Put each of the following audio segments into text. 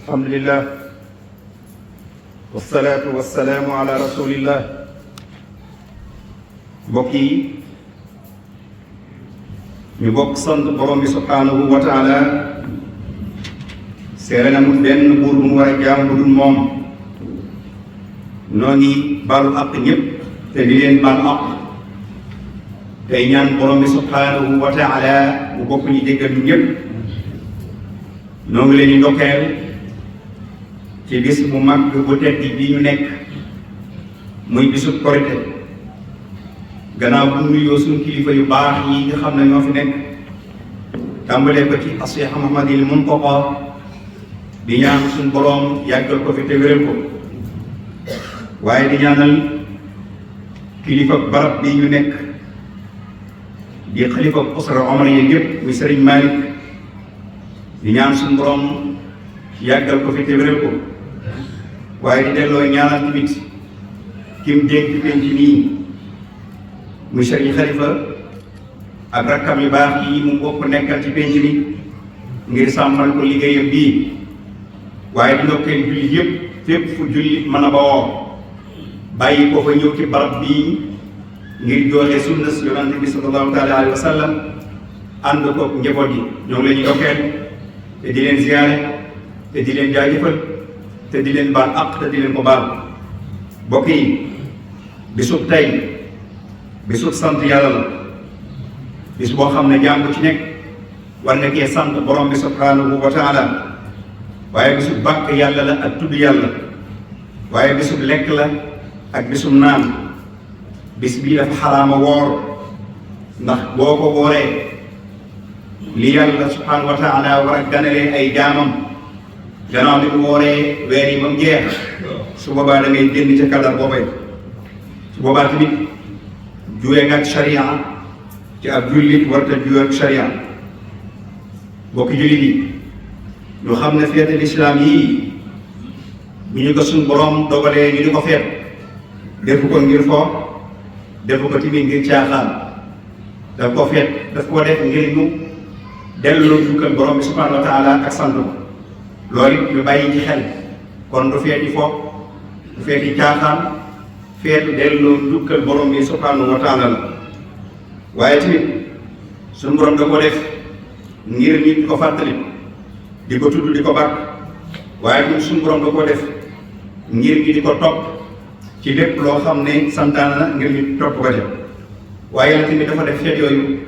alhamdulillah wasalaatu wasalaamu ala rasulillah. mbokk yi ñu bokk sant borom bi subhanahu wa taala seere na mu benn buur bu mu war a jaam bu dul moom. noo ngi baalu àq ñëpp te di leen baal àq tey ñaan borom bi subhanahu wa taala bu bokk ñu déggal ñu ñëpp. noo ngi leen di ndokkeel ci bis bu mag bu tedd bi ñu nekk muy bisu korite. gannaaw bu nuyoo suñu kilifa yu baax yi nga xam ne ñoo fi nekk tàmbalee ko ci Cheikh Mouhamadul Mountakha di ñaan suñu boroom yàggal ko fi te wéral ko, waaye di ñaanal kilifa barab bi ñu nekk di xalifa usra omar yi yëpp muy Serigne Malick di ñaan suñu boroom yàggal ko fi te wéral ko, waaye di delloo ñaanal tamit kim dénk penc nii muy Serigne Khalifa ak rakkam yu baax yi mu bokk nekkal ci penc mi ngir sàmmal ko liggéeyam bii, waaye di ndokkeel jullit yëpp fépp fu jullit mën a bawoo bàyyi ko fa ñëw ci barab bii ngir joxe sunna si yonante bi sallallahu taala alayhi wa sallam ànd ko njaboot yi. ñoo ngi leen di ndokkeel te di leen ziyaare te di leen jaajëfal te di leen baal àq te di leen ko baal. mbokk yi bisub tey bisub sant yàlla la, bis boo xam ne jaam bu ci nekk war nga kee sant borom bi subhanahu wa taala, waaye bisub bàkk yàlla la ak tudd yàlla, waaye bisub lekk la ak bisub naan. bis bii dafa xaraama woor, ndax boo ko wooree li yàlla subhanahu wa taala war a ganalee ay jaamam gannaaw bi mu wooree weer yi ba mu jeex, su boobaa da ngay génn ca kadar boobay. su boobaa tamit juwee nga ak sharia ci ab jullit warta juwee ak sharia. bokki jullit yi ñu xam ne feete lislaam yii bu ñu ko suñ borom dogalee ñu di ko feet defu ko ngir fo, defu ko tamit ngir caaxaan, daf ko feet daf ko def ngir ñu delloo jukkal borom bi subhanahu wa taala ak sant ko. loolu it ñu bàyyi ci xel, kon du feeti fo du feeti caaxaan, feetu delloo njukkal borom bi subhanahu wa taala la. waaye tamit suñu borom da ko def ngir nit di ko fàttali di ko tudd di ko bàkk, waaye tamit suñu borom da ko def ngir ñi di ko topp ci lépp loo xam ne santaana na ngir ñu topp ko def. waaye nag tamit dafa def feet yooyu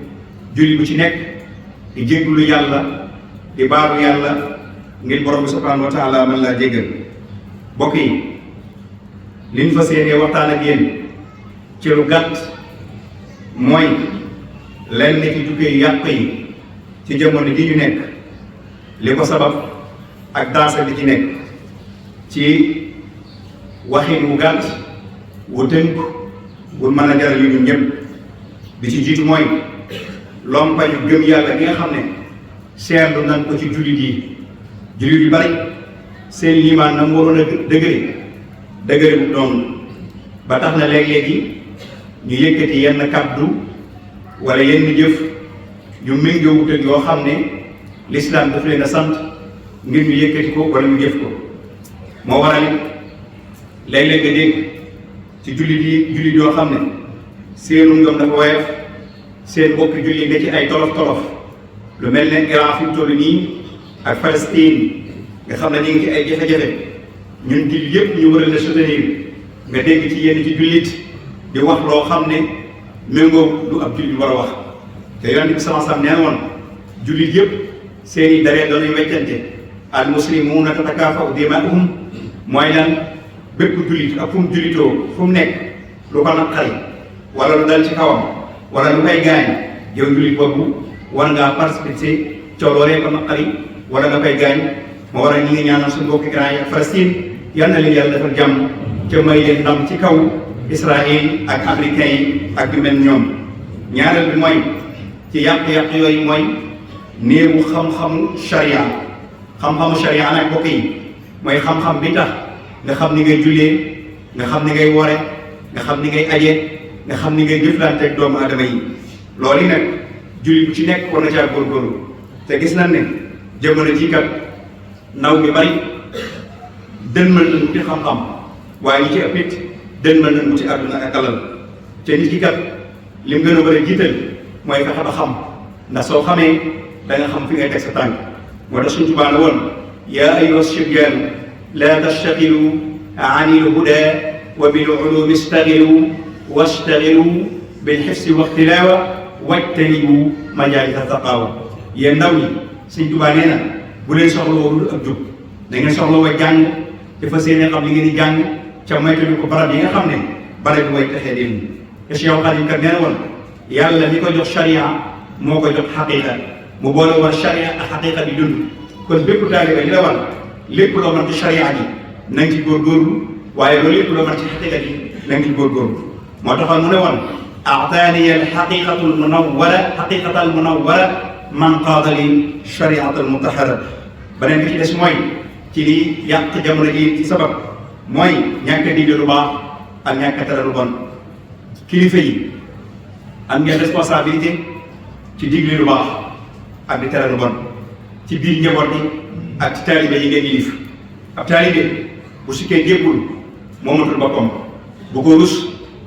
julli bu ci nekk di jégglu yàlla di baalu yàlla ngir borom bi subhanahu wa taala mën laa jéggal. mbokk yi li ñu fas yéenee waxtaan ak yéen ci lu gàtt mooy lenn ci jugee yàq yi ci jamono ji ñu nekk, li ko sabab ak daasa bi ci nekk ci waxin wu gàtt wu tënk wu mën a jaral yu ñun ñëpp. bi ci jiitu mooy lompañu gëm yàlla gi nga xam ne seetlu nañ ko ci jullit yu bari seen liimaan na mu waroon a dëgëre bu doon ba tax na léeg-léegi ñu yëkkati yenn kàddu wala yenn jëf yu méngoowut ak yoo xam ne lislaam daf leen a sant ngir ñu yëkkati ko wala ñu jëf ko. moo waral it léeg-léeg nga dégg ci jullit yoo xam ne seenu ngëm dafa woyof, seen bokki julli nga ci ay tolof lu mel ne Iran fi mu toll nii ak Palestine nga xam ne ñu ngi ci ay jafe-jafe, ñun jullit yëpp ñu war a la soutenir. nga dégg ci yenn ci jullit di wax loo xam ne méngoo lu ab jullit war a wax, te yonent bi sallallahu alayhi wasallam nee woon jullit yëpp seeni daree doonay weccante, al muslimuuna tatakaafa'u dimaa'uhum mooy lan bépp jullit ak fu mu jullitoo fu mu nekk lu ko naqari wala lu dal ci kawam wala lu koy gaañ, yow jullit boobu war ngaa participer cooloolee ko naqari wala nga koy gaañ. moo waral ñi ngi ñaanal suñu mbokki Iran yi ak Palestine yal na leen yàlla defal jàmm ca may leen ndam ci kaw Israël ak américains yi ak yu mel ñoom. ñaareel bi mooy ci yàq-yàq yooyu mooy néewu xam-xamu sharia. xam-xamu sharia nag mbokk yi mooy xam-xam bi tax nga xam ni ngay jullee, nga xam ni ngay wore, nga xam ni ngay aje, nga xam ni ngay jëflanteeg doomu adama yi. loolu yi nag jullit bu ci nekk war na caa góorgóorlu te gis nañ ne jamono jii kat ndaw mi bari dënmal nañ wuti xam-xam waaye ñi ci ëpp it dënmal nañ wuti àdduna ak alal te nit ki kat lim gën a bëri jiital mooy fexe ba xam ndax soo xamee da nga xam fi ngay teg sa tànk moo tax suñ Tuubaa ne woon yaa ayyuha sibyaanu laa tastaxilu an il-huda wa bil ulumi istaxilu wastaxilu bil xifsi wa tilaawa wajtanibu majaalisa taqaawa. yéen ndaw ñi suñ Tuubaa nee na bu leen soxla woo ak jub da ngeen soxla woo jàng te fas yéene xam li ngeen di jàng ca moytu ko barab yi nga xam ne barab bi mooy texee dén te Cheikh Xaadim kat nee na woon yàlla mi ko jox sharia moo ko jox xaqiqa mu boole woon sharia ak xaqiqa di dund kon bépp taaliba li la war lépp loo mën ci sharia ji na nga ci góorgóorlu waaye loolu lépp loo mën ci xaqiqa ji na nga ci góorgóorlu moo taxoon mu ne woon aataani al xaqiqatul munawwara man qaada li shariatul mutahhara. beneen bi ci des mooy ci li yàq jamono ji ci sabab mooy ñàkk a digle lu baax ak ñàkk a tere lu bon. kilifa yi am ngeen responsabilité ci digle lu baax ak di tere lu bon ci biir njaboot bi ak ci taalibe yi ngeen yilif. ab taalibe bu sikkee jébbul moomatul boppam bu ko rus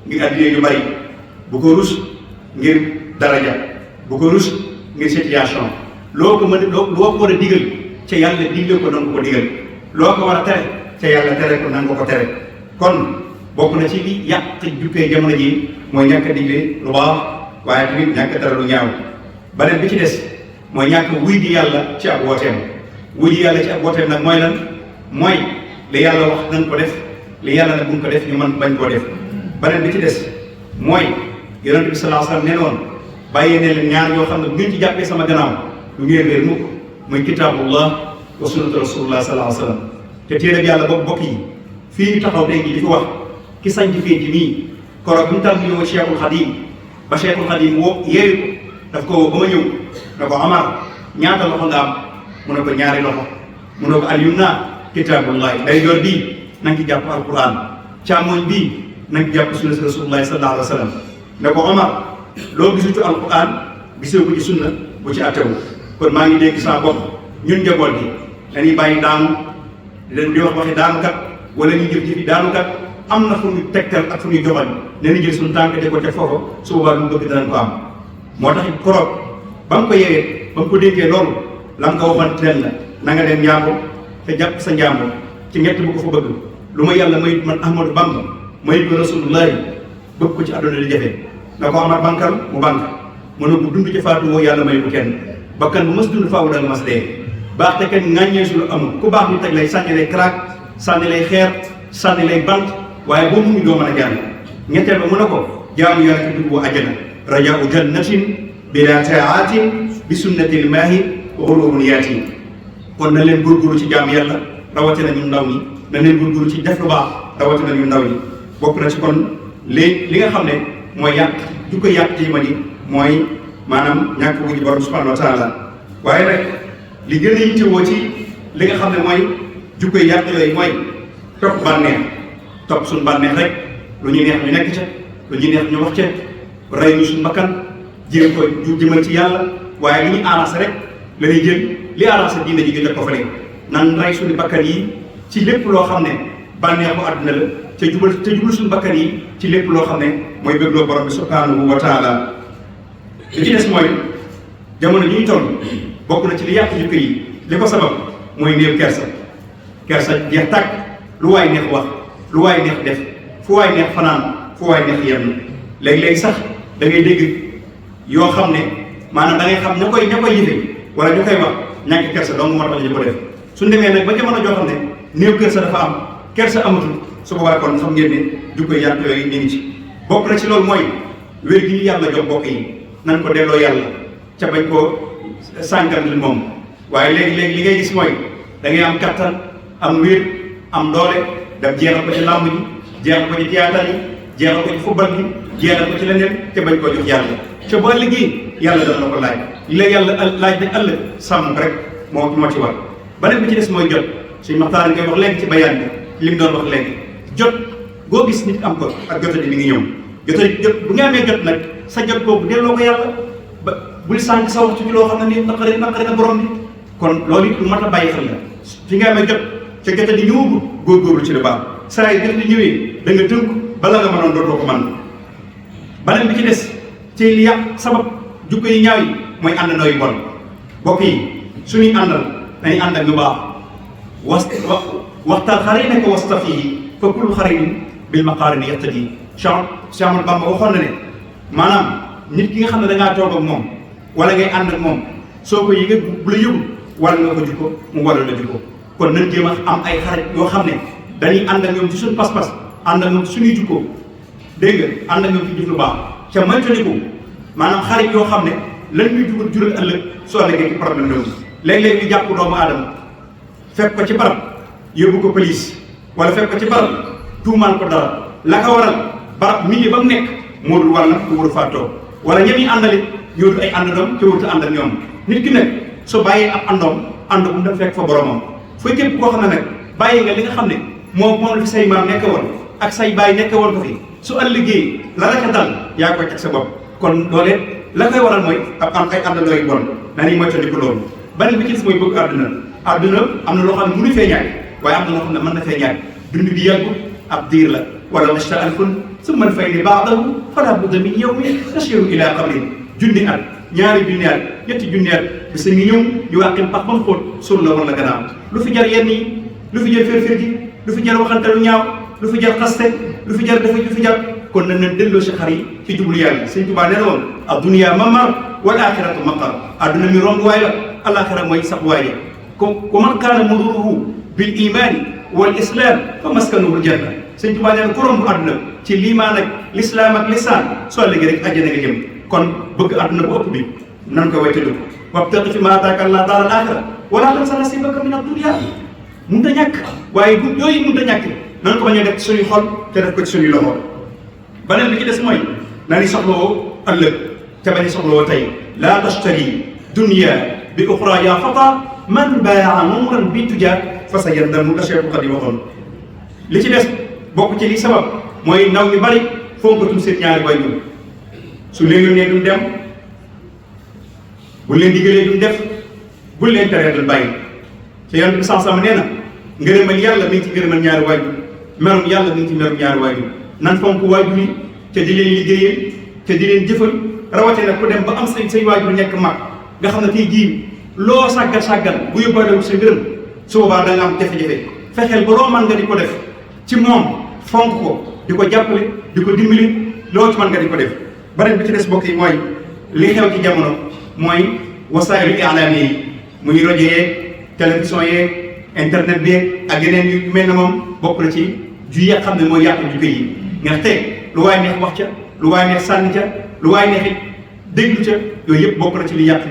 ngir addina yu bari bu ko rus ngir daraja bu ko rus ngir situation loo ko war a digal ca yàlla digle ko nangu ko digal loo ko war a tere ca yàlla tere ko nangu ko tere. kon bokk na ci li yàq jukkee jamono ji mooy ñàkk a digle lu baax waaye tamit ñàkk a tere lu ñaaw. beneen bi ci des mooy ñàkk wuy di yàlla ci ab wooteem. wuy di yàlla ci ab wooteem nag mooy lan mooy li yàlla wax nañ ko def li yàlla nag buñ ko def ñu mën bañ koo def. beneen bi ci des mooy yonent bi sallallahu alayhi wasallam nee woon bàyyee ne leen ñaar yoo xam ne bu ngeen ci jàppee sama gannaaw lu ngeen réer mukk muy kitaabullah wa sunnatu rasulullah sallallahu alayhi wasallam. te téere bi yàlla boobu bokk yi fii ñu taxaw tey jii di fi wax ki sañ ci fii ci nii koroog bu ñu tàmbali woo Cheikhul Khadim ba Cheikhul Khadim woo yeeyu ko daf ko woo ba ma ñëw ne ko Amar ñaata loxo nga am mu ne ko ñaari loxo mu ne ko al-yumna kitaabullahi ndeyjoor bii na nga ci jàpp alquran càmmoñ bii na nga ci jàpp sunna rasulullah sallallahu alayhi wasallam ne ko Omar loo gisu ci alquran gisoo ko ci sunna bu ci attewu. kon maa ngi dégg saa bopp ñun njaboot gi dañuy bàyyi daanu di wax waxi daanukat wala ñu jëf jëfi daanukat am na fu ñu tegtal ak fu ñu joxoñ ne ñu jël suñu tànk de ko teg foofu su boobaa lu mu bëgg danañ ko am. moo tax it koroog ba mu ko yeewee ba mu ko dénkee loolu la nga ko waxoon leen la na nga dem njàmbur te jàpp sa njàmbur ci ñett bu ko fa bëgg lu ma yàlla mayit man Ahmadou Bamba mayit ko rasulullahi bëgg ko ci àdduna di jafe na ko Amar bankal mu bank mu ne bu dund ci faatu woo yàlla may bu kenn bakkan bu mas dund faawu da nga mas dee baax te kenn ŋàññee su lu amul ku baax ñu teg lay sànni lay crack sànni lay xeer sànni lay bant waaye boo mu doo mën a jàng ñetteel ba mu ne ko jaamu yàlla ci dugg bu àjjana rajaau jannatin bila taatin bi sunnatil maahi xulubun yaati. kon na leen góorgóorlu ci jaamu yàlla rawatina ñu ndaw ñi na leen góorgóorlu ci def lu baax rawatina ñu ndaw ñi bokk na ci kon li nga xam ne mooy yàq du ko yàq ci ma ni mooy maanaam ñàkk wuñu borom subhanahu wa taala. waaye nag li gën a yittewoo ci li nga xam ne mooy jukkoy yàq yooyu mooy topp bànneex topp suñu bànneex rek lu ñu neex ñu nekk ca lu ñu neex ñu wax ca rey ñu suñu bakkan jéem ko ñu jëmal ci yàlla waaye li ñu arrangé rek la ñuy jël li arrangé diine ji nga jot ko fa nan rey suñu bakkan yi ci lépp loo xam ne bànneexu àdduna la te jubal suñu bakkan yi ci lépp loo xam ne mooy bëggloo borom bi subhanahu wa taala. li ci des mooy jamono ji ñu toll bokk na ci li yàq jikko yi li ko sabab mooy néew kersa jeex tàkk lu waay neex wax lu waay neex def fu waay neex fanaan fu waay neex yenn léegi-léegi sax da ngay dégg yoo xam ne maanaam da ngay xam ña koy yëfe wala ñu koy wax ñàkk kersa dong moo tax ñu ko def. suñ demee nag ba jamono joo xam ne néew kersa dafa am kersa amatul su boobaa kon xam ngeen ne jikko yàq yooyu ñu ngi ci. bokk na ci loolu mooy wér gi ñu yàlla jox bokk yi nan ko delloo yàlla ca bañ koo sànkal li moom. waaye léegi li ngay gis mooy da ngay am kattan am wér am doole daf jeexal ko ci làmb ji jeexal ko ci théâtre yi jeexal ko ci football bi jeexal ko ci leneen te bañ koo jox yàlla ca ba liggéey yàlla dana la ko laaj li la yàlla laaj nag ëllëg sàmm ko rek moo ci war. beneen bi ci des mooy jot suñu maxtaan ngay wax léegi ci bayaan bi li mu doon wax léegi jot goo gis nit am ko ak jotadi mi ngi ñëw jot bu nga amee jot nag sa jot boobu delloo ko yàlla ba bul sànq sa waxtu ci loo xam ne ni naqari na borom bi kon loolu it lu mat a bàyyi xel la fi nga amee jot ca gerte di ñëwagul góorgóorlu ci lu baax saa yu gerte di ñëwee da nga tënk bala nga mënoon dootoo ko mën. beneen bi ci des ci li yàq sabab jukko yi ñaaw yi mooy àndandoo yu bon mbokk yi suñuy àndal dañuy ànd ak ñu baax waxtaan xare ne ko wasta fii fa kullu xarin bil maqaarini yaqtadi Cheikh Ahmadou Bamba waxoon na ne maanaam nit ki nga xam ne da ngaa toog ak moom wala ngay ànd ak moom soo ko yëgee bu la yëgul wala nga ko jikko mu waral la jikko kon nañ jéem a am ay xarit yoo xam ne dañuy ànd ak ñoom ci suñu pas-pas ànd ak ñoom ci suñuy jikko dégg nga ànd ak ñoom ci jëf lu baax ca moytandiku maanaam xarit yoo xam ne lan ñuy jural ëllëg soo ëllëgee ci problème loolu léeg-léeg ñu jàpp doomu aadama fekk ko ci barab yóbbu ko police wala fekk ko ci barab tuumaan ko dara la ko waral barab milieu ba mu nekk moo dul war nag ko waru faa toog wala ñoom ñi àndale ñoo dul ay àndandoom te warut a ànd ak ñoom nit ki nag soo bàyyee ab àndoom ànd bu mu def fekk fa boromam fooy képp koo xam ne nag bàyyi nga li nga xam ne moom la fi say maam nekk woon ak say baay nekk woon ko fi su ëllëgee la la ca dal yaa koy teg sa bopp kon loolee la koy waral mooy ab am ay àndandoo yu bon dañuy moytandiku loolu beneen bi ci des mooy bëgg àdduna am na loo xam ne mënu fee ñàkk waaye am na loo xam ne mën na fee ñàkk dund bi yàggu ab diir la wala nashta alfun summa alfayni baadahu fala budda min yawmin tasiru ila qabrin junni at ñaari junni at ñetti junni at bi sa ngi ñëw ñu wàqin pax ba mu xóot suul la woon la gannaaw lu fi jar yenn yi lu fi jar fér-fér gi lu fi jar waxante lu ñaaw lu fi jar xaste lu fi jar dafa lu fi jar kon nañ leen delloo si xar yi ci jublu yàlla Sëñ Tuubaa nee na woon ad-dunya mamar wal axiratu maqar adduna mi romb waay la alaxira mooy sax waay la ko man kaana mururuhu bil imani wal islam fa maskanuhu janna Sëñ Tuubaa nee na ku romb adduna ci liimaan ak lislaam ak lisaan soo léegi rek àjjana nga jëm kon bëgg adduna bu ëpp bi nan ko waytadu wabtaqi fi ma ataaka Allah daaral axira wala tansa nasiibaka mina dunya mun ta ñàkk waaye bu yooyu mun ta ñàkk nan ko bañ a def suñuy xol te def ko ci suñuy loxo beneen bi ci des mooy na ni soxlawoo ëllëg te bañ a soxlawoo tey laa tashtari dunya bi uxra ya fata man baa'a nuuran bi tuja fa sa yandamu la Cheikh Xadim waxoon li ci des bokk ci li sabab mooy ndaw ñu bari fonkatul seen ñaari waajur su leen yónnee duñ dem bu leen digalee duñ def bu leen teree duñ bàyyi te yonent bi sama nee na ngërëmal yàlla mi ngi ci ngërëmal ñaari waajur merum yàlla mi ngi ci merum ñaari waajur nan fonk waajur yi te di leen liggéeyee te di leen jëfal rawatina ku dem ba am say waajur nekk mag nga xam ne tey jii loo sàggal bu yóbbaale sa ngërëm su boobaa da nga am jafe-jafe fexeel ba loo mën nga di ko def ci moom fonk ko di ko jàppale di ko dimbali loo ci mën nga di ko def beneen bi ci des mbokk yi mooy li xew ci jamono mooy wasaa'ilu i'laam yi muy rajo yeeg télévision yeeg internet bi ak yeneen yu mel na moom bokk na ci ju ya xam ne mooy yàq ju yi nga teg lu waay neex wax ca lu waay neex sànni ca lu waay neex it déglu ca yooyu yëpp bokk na ci li yàq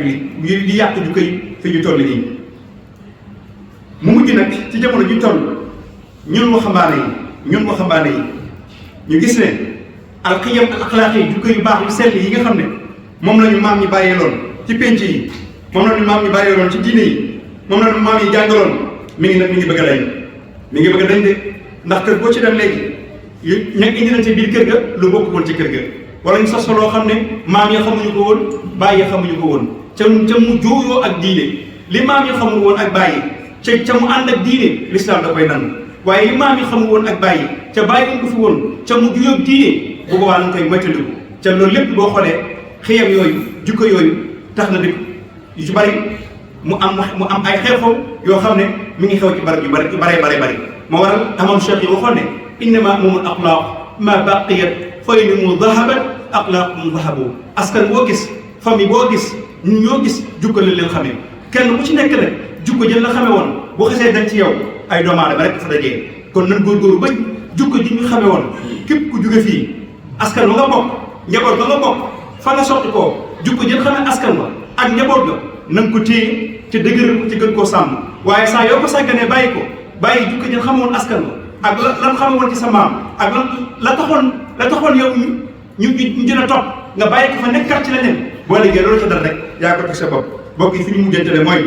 li yàq ju fi ñu toll nii mu mujj nag ci jamono ju toll ñun waxambaane yi ñu gis ne alqiyam al axlaaq yi jukko yu baax yu sell yi nga xam ne moom la ñu maam ñi bàyyeeloon ci penc yi moom la ñu maam ñi bàyyeeloon ci diine yi moom la ñu maam yi jàngaloon mi ngi bëgg a dañ mi ngi bëgg a dañ de ndax kër boo ci dem léegi ña indi nañ ci biir kër ga lu bokk woon ci kër ga wala ñu sos loo xam ne maam ya xamuñu ko woon bàyyi ya xamuñu ko woon ca mu jóoyoo ak diine li maam ya xamul woon ak bàyyi ca mu ànd ak diine l'islam da koy nangu waaye li maam yi xamul woon ak bàyyi ca bàyyi wuñ ko fi woon ca mu juyóog diine bu boobaa lañ koy moytandiku ca loolu lépp boo xoolee xiyam yooyu jukko yooyu tax na dëkk yu ci bari mu am ay xew-xew yoo xam ne mi ngi xew ci barab yu bari moo waral amam cheikh yi waxoon ne innama mumul axlaaq ma baqiyat fa in dahabat axlaaqum dahabu askan boo gis famille boo gis ñun ñoo gis jukko lañ leen xamee kenn ku ci nekk nag jukko jël la xamee woon boo xasee dañ ci yow ay doomu aadama rek fa dajee kon nan góorgóorlu ba jukko ji ñu xamee woon képp ku jóge fii askan wa nga bokk njaboot ba nga bokk fa nga sotti koo jukko jël xamee askan wa ak njaboot ga na nga ko téye ci dëgëral ko ci gën koo sàmm waaye saa yoo ko sàgganee bàyyi jukko jël xamoon askan wa ak lan xame woon ci sa maam ak la taxoon yow ñu jën a topp nga bàyyi ko fa nekkat ci leneen boo liggéey loolu ca dara rek yaa ko teg sa bopp bokk yi fi ñu mujjantale mooy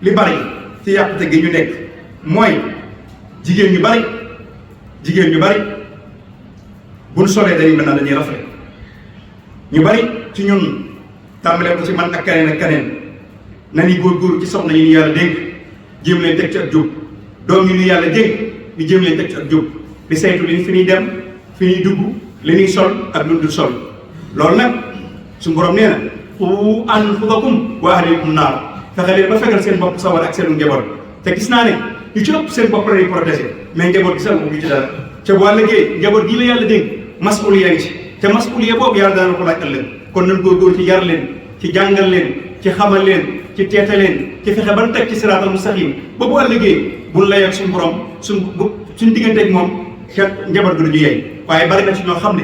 li bari ci yàqute gi ñu nekk mooy jigéen ñu bari buñ solee dañuy mën naa dañuy rafet ñu bari ci ñun tàmbalee ko ci man ak keneen na ni góorgóorlu ci soxna yi ñu yàlla dénk jéem leen teg ci ak jub doom yi ñu yàlla dénk ñu jéem leen teg ci ak jub di saytu li fi ñuy dem fi ñuy dugg li ñuy sol ak lu dul sol loolu nag suñu borom nee na qu anfusakum wa ahlikum naar fexe leen ba fegal seen bopp sawar ak seen njaboot te gis naa ne ñu ci ëpp seen bopp la ñuy protéger mais njaboot gi sax mu ngi ci dara ca boo liggéey njaboot gii la yàlla dénk masuliya ngi ci te masuliya boobu yàlla dana ko laaj ëllëg kon nañ góorgóor ci yar leen ci jàngal leen ci xamal leen ci teete leen ci fexe ban teg ci siraatal mustaqim ba bu ëllëgee buñ lay ak suñu borom suñ digganteeg moom kenn njaboot gi du ñu yey waaye bari na ci ñoo xam ne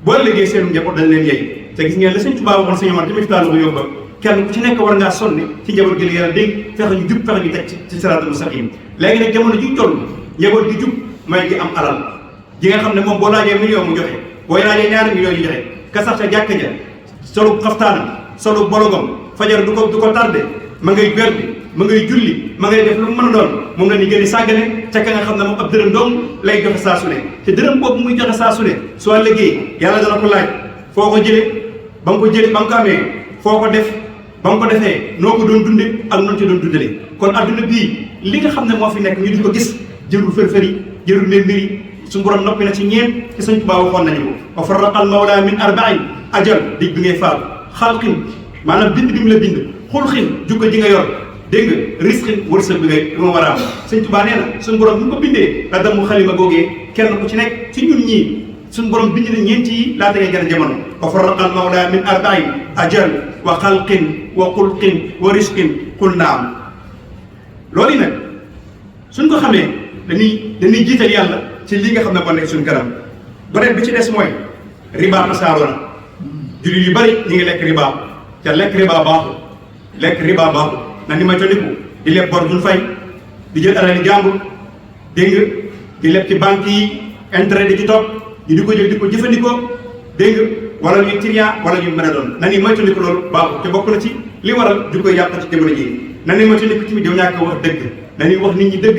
bu ëllëgee seen njaboot dañ leen yey te gis ngeen la Sëñ Tuubaa waxoon Sëñ Omar tamit daal ko yóbba kenn ku ci nekk war ngaa sonne ci njaboot gi la yàlla dégg fexe ñu jub fexe ñu teg ci siraatal mustaqim léegi nag jamono ji toll njaboot gi jub mooy gi am alal ji nga xam ne moom boo laajee million mu joxe boo laajee ñaari million yu joxe ka sax ca jàkka ja solu xaftaanam solu bologom fajar du ko tardé ma ngay berdi ma ngay julli ma ngay def lu mu mën a doon moom la ñu gën a sàggane ca ka nga xam ne moom ab dërëm doom lay joxe saa su ne te dërëm boobu muy joxe saa su ne soo liggéey yàlla dana ko laaj foo ko jële ba nga ko jële ba nga ko amee foo ko def ba nga ko defee noo ko doon dunde ak noonu ci doon dundale kon adduna bii li nga xam ne moo fi nekk ñu di ko gis jërul fër-fëri jërul mbir suñu borom noppi na ci ñeent te Sëñ Tuubaa waxoon nañu ko wa farraqal mawla min arba'in ajal dig bi ngay faal xalqin maanaam bind bi mu la bind xulxin jukko ji nga yor dégg nga risqin wërsëg bi ngay moo war a am Sëñ Tuubaa nee na suñu borom bu ñu ko bindee la damu xalima googee kenn ku ci nekk ci ñun ñii suñu borom bind na ñeent yi laata ngay gën a jamono wa farraqal mawla min arba'in ajal wa xalqin wa xulqin wa risqin xul naam loolu yi nag suñ ko xamee dañuy jiital yàlla ci li nga xam ne moo nekk suñu kanam beneen bi ci des mooy riba tasaaroo na jullit yu bari ñu ngi lekk riba ca lekk riba baaxul na ni ma tondiku di leb bor duñ fay di jël alali jàmbur dégg nga di leb ci banque yi intérêt di ci topp ñu di ko jël di ko jëfandikoo dégg nga wala ñuy trian wala ñu mën a doon na ni ma tondiku loolu baaxul te bokk na ci li waral ju koy yàq ci jamono ji na ni ma tondiku tamit yow ñàkk wax dëgg nañuy wax nit ñi dëgg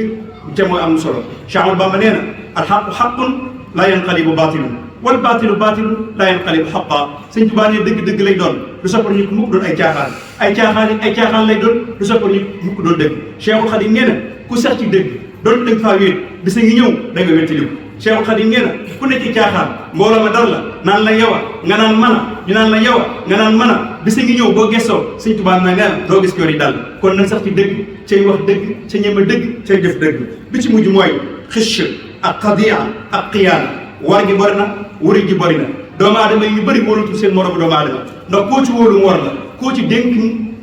te mooy am solo Cheikh Ahmadou Bamba nee na alxaqu xaqun laa yanqalibu baatilun wal baatilu baatilun laa yanqalibu xaqa Sëñ Tuubaa ne dëgg-dëgg lay doon du soppal ñu mukk doon ay caaxaan lay doon du soppal ñu mukk doon dëgg Cheikhul Khadim nee na ku sax ci dëgg doon dëgg faa wéet bisa ngi ñëw da nga wéttaliku Cheikhul Khadim nee na ku nekk ci caaxaan mbooloo ma dar la naan la yow nga naan mën a ñu naan la yow nga naan mën a bisa ngi ñëw boo gestoo Sëñ Tuubaa nee na doo gis yoon yi dal kon nag sax ci dëgg cay wax dëgg ca ñeme dëgg cay def dëgg bi ci mujj mooy xëcc ak xadiya ak xiyaana war gi bëri na wari gi bëri na doomu aadama yi ñu bëri wóolutul seen moromu doomu aadama ndax koo ci wóolu mu war la koo ci dénk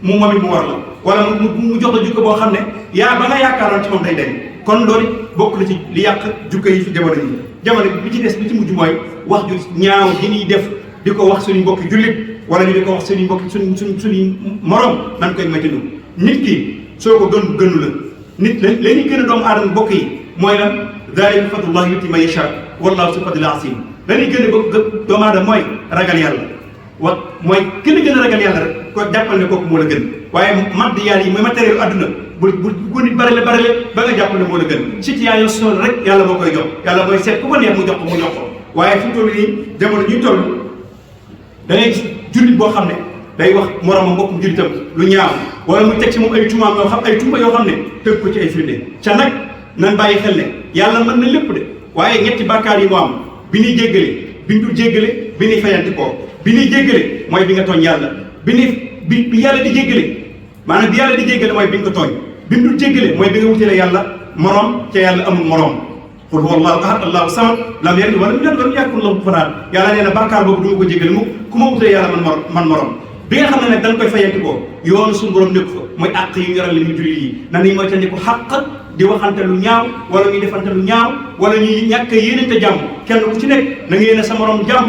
mu moom it mu war la wala mu jox la jukko boo xam ne yaa ba nga yaakaaroon ci moom day dañ kon loolu bokk na ci li yàq jukko yi fi jamono bi ci des bi ci mujj mooy wax ju ñaaw ji ñuy def di ko wax suñu mbokki jullit wala ñu di ko wax suñu mbokki suñu morom nan koy méttidu nit ki soo ko gënu la nit la ñuy gën a doomu aadama mbokk yi mooy lan zaalika fadlullahi yu'tiihi man yashaa wallaahu zul fadlil aziim dañuy gën a bëgg doomu aadama mooy ragal yàlla mooy gën a ragal yàlla rek ko jàppal ne kooku moo la gën waaye madd yàlla yi mooy matériel adduna bu nit barale ba nga jàppal ne moo la gën situation rek yàlla moo koy jox yàlla mooy seet ku ko neex mu jox ko waaye fi mu toll nii jamono ñuy toll da ngay gis jullit boo xam ne day wax moromam mbokkum jullitam lu ñaaw wala mu teg ci moom ay tuumaam yoo xam ay tuuma yoo xam ne tëgg ko ci ay firnde ca nag nan bàyyi xel ne yàlla mën na lépp de waaye ñetti bàkkaar yi moo am bi ñuy jéggale bi ñu dul jéggale bi ñuy fayanti koo bi ñuy jéggale mooy bi nga tooñ yàlla bi yàlla di jéggale maanaam bi yàlla di jéggale mooy bi nga ko tooñ bi ñu dul jéggale mooy bi nga wutale yàlla morom ca yàlla amul morom qul huwa allahu ahad allahu samad lam yalid walam yulad walam yakun lahu kufuwan ahad yàlla nee na bàkkaar boobu du ma ko jéggale mu ku ma wutale yàlla man morom bi nga xam ne nag dañ koy fayanti koo yoonu suñu borom nekk fa mooy àq yi yoral li ñu julli yi na nañ mooy tandiku xàq di waxante lu ñaaw wala ñuy defante lu ñaaw wala ñuy ñàkk yéenante jàmm kenn ku ci nekk na nga yéene sa morom jàmm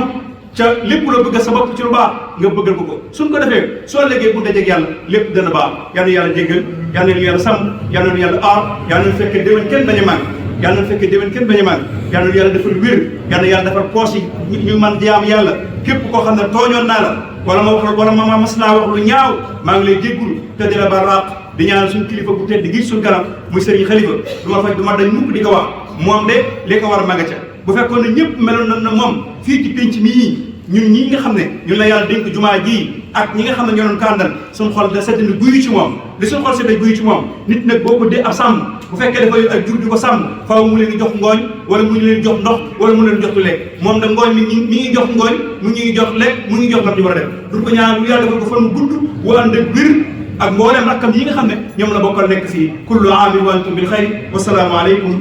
ca lépp la bëgg sa bopp ci lu baax nga bëggal ko suñ ko defee soo léegi bu dajeeg yàlla lépp dana baax yal na yàlla jéggal yal na yàlla sàmm yal na yàlla aar yal na fekkee déwén kenn bañ a màgg yal na fekkee déwén kenn bañ a màgg yal na yàlla defal wér yal na yàlla defal poos yi ñu man jaam yàlla képp koo xam ne tooñoon naa la wala ma mas naa wax lu ñaaw maa ngi lay jéggul te di la baal di ñaanal suñu kilifa bu tedd gi suñu kanam muy sëriñ Xalifa du ma faj du ma dañ mukk di ko wax moom de li ko war a magaca bu fekkoon ne ñëpp meloon na moom fii ci pénc mii ñun ñii nga xam ne ñun la yàlla dénk jumaa ji ak ñi nga xam ne ñoo doon kàndal suñu xol da sedd ni guyu ci moom li suñu xol sedd guyu ci moom nit nag boo ko dee ab sàmm bu fekkee dafa yor ak jur di ko sàmm faaw mu leen di jox ngooñ wala mu leen jox ndox wala mu leen jox lu lekk moom nag ngooñ mi ngi jox ngooñ mu ngi jox lekk mu ngi jox lam ñu war a def du ko ñaan lu yàlla defal ko fan mu gudd wu ànd ak wér ak mboolem rakkam yi nga xam ne ñoom la bokkal nekk fii kullu aamin wa antum bil xayr wasalaamu aleykum